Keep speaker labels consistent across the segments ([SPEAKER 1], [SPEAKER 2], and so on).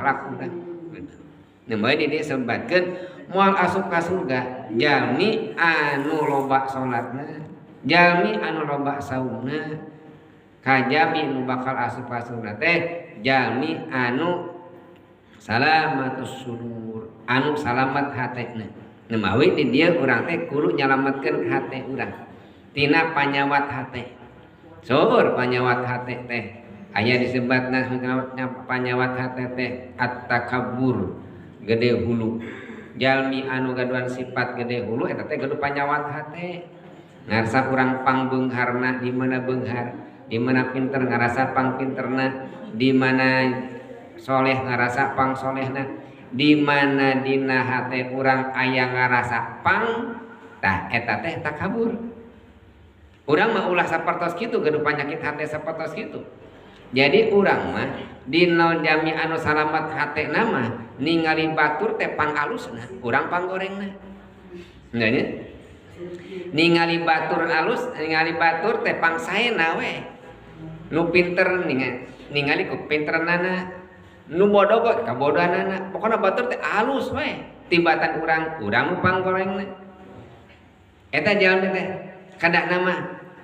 [SPEAKER 1] akhlak urang. Nah, di dieu sebatkeun moal asup ka surga jalmi anu loba salatna, jalmi anu loba saumna, kajabi nu bakal asup ka surga teh jalmi anu salamatus sudur, anu salamat hatena. Nah, mawi di dieu urang teh kudu nyalametkeun hate urang tina panyawat hate. Seueur panyawat hate teh aya disebatna panyawat hate teh at-takabbur, gede hulu. Jalmi anu gaduhan sifat gede hulu eta teh gaduh panyawat hate. Ngarasa urang pangbeungharna di mana beunghar, di mana pinter ngarasa pangpinterna, di mana soleh ngarasa pangsolehna, di mana dina hate urang aya ngarasa pang, tah eta teh takabur. Urang mah ulah sapertos kitu gaduh panyakit hate sapertos kitu. Jadi urang mah dina jami anu salamat hate nama ningali batur teh pangalusna, urang panggorengna. Nya nya? Ningali batur alus, ningali batur teh pangsaena we. Nu pinter ningali ku pinteranana, nu bodoh ge kabodohanana. Pokona batur teh alus we, tibatan urang, urang nu panggorengna. Eta jalmi teh kadakna mah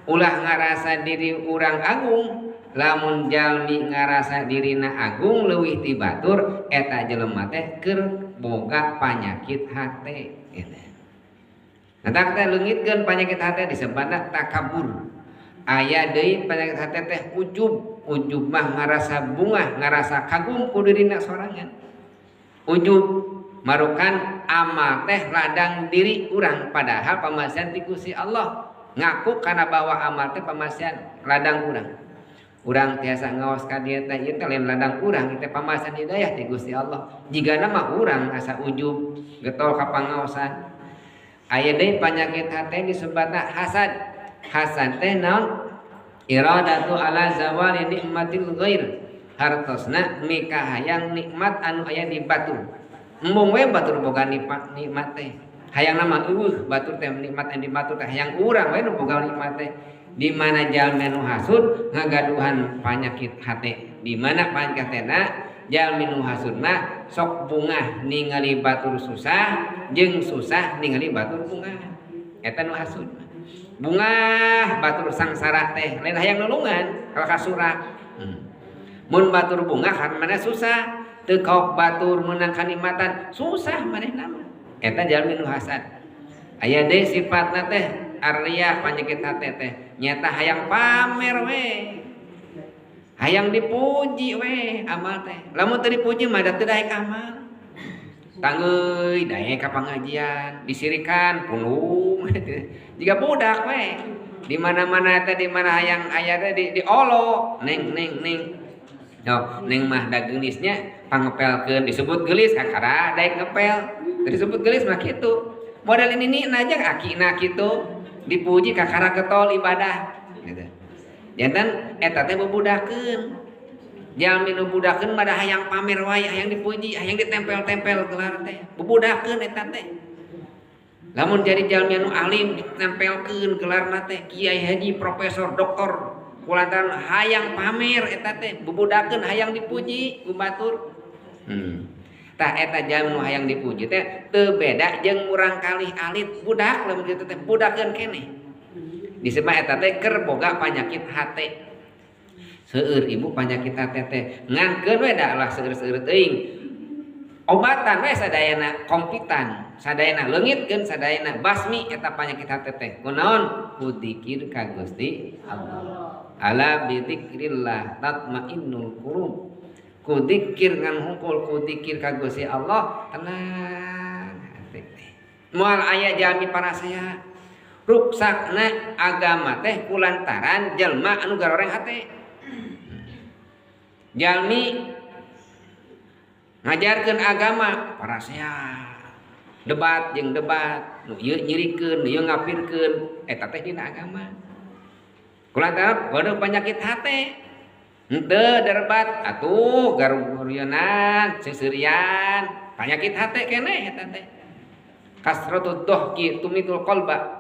[SPEAKER 1] ulah ngarasa diri urang agung. Lamun jalmi ngarasa dirina agung leuwih ti batur, eta jelema teh keur boga panyakit hate. Nah, tah teh leungitkeun panyakit hate disebutna takabur. Aya deui panyakit hate teh ujub. Ujub mah ngarasa bungah, ngarasa kagum ku dirina sorangan. Ujub marukan amal teh ladang diri urang, padahal pamasihan ti Gusti Allah. Ngaku kana bahwa amal teh pamasihan ladang urang. Urang tiasa ngaos ka dieu teh ieu teh lain ladang urang, ieu teh pamasihan hidayah ti Gusti Allah. Jigana mah urang asa ujub getol ka pangaosan. Aya deui panyakit hate disebutna hasad. Hasad teh naon? Iradatu ala zawali nikmatil ghair. Hartosna mikahayang nikmat anu aya di batur. Embung we batur boga nikmat teh. Hayang nama eueuh batur teh nikmat anu di batur teh hayang urang we nu boga nikmat teh. Di mana jalmi nu hasud ngagaduhan panyakit hate. Di mana panyakit hatena jalmi nu hasudna sok bungah ningali batur susah jeung susah ningali batur bungah. Eta nu hasud. Bungah batur sangsara teh lain hayang nulungan kalau kasura. Mun batur bungah kan mana susah, teu kaok batur meunang kanikmatan susah manehna mah. Eta jalmi nu hasad. Aya deui sifatna teh arya panyakit hate teh nyata hayang pamer we, hayang dipuji we amal teh. Lamun teu dipuji mah da teu daek amal. Tanggeuy daek ka pangajian disirikan pundung jiga budak we. Di mana-mana teh di mana hayang aya teh diolo neng neng neng. Oh, neng mah da geulisnya pangepelkeun disebut geulis kakara daek ngepel. Teu disebut geulis mah kitu. Model ini nih aja akina kitu dipuji kakara getol ibadah gitu. Jantan eta teh bebudakeun. Jalmi nu budakeun mah da hayang pamer wae, hayang dipuji, hayang ditempel-tempel gelar teh. Bebudakeun eta teh. Lamun jadi jalmi anu alim ditempelkeun gelarna teh kiai haji, profesor, doktor, kulantaran hayang pamer eta teh, bebudakeun hayang dipuji ku batur. Tah eta jalmi nu hayang dipuji teh teu beda jeung murang kalih alit budak lamun kitu teh budakeun keneh. Disebut eta teh keur boga panyakit hate. Seueur ibu panyakit hate teh ngankeun we da lah seueur-seueur teuing. Obatan we sadayana kompitan, sadayana leungitkeun, sadayana basmi eta panyakit hate teh. Kunaon? Ku dzikir ka Gusti Allah. Ala bi dzikrillah tatmainnul qulub. Ku dzikir ngan hungkul ku dzikir ka Gusti Allah tenang hate teh. Moal aya jalmi parasea. Ruksakna agama teh kulantaran jelma anu garoreng hate. Jalmi ngajarkeun agama parasea debat jeung debat nu ieu nyirikeun nu ieu ngapirkeun eta teh dina agama. Kulantaran gaduh panyakit hate. Henteu derbat atuh garurienan seuseurian panyakit hate keneh eta teh. Kasratud dhahki tumitul qalba.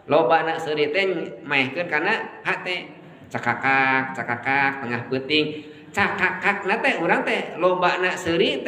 [SPEAKER 1] Lobana seuri teh maehkeun kana hate. Cakakak cakakak tengah peuting. Cakakakna teh urang teh lobana seuri.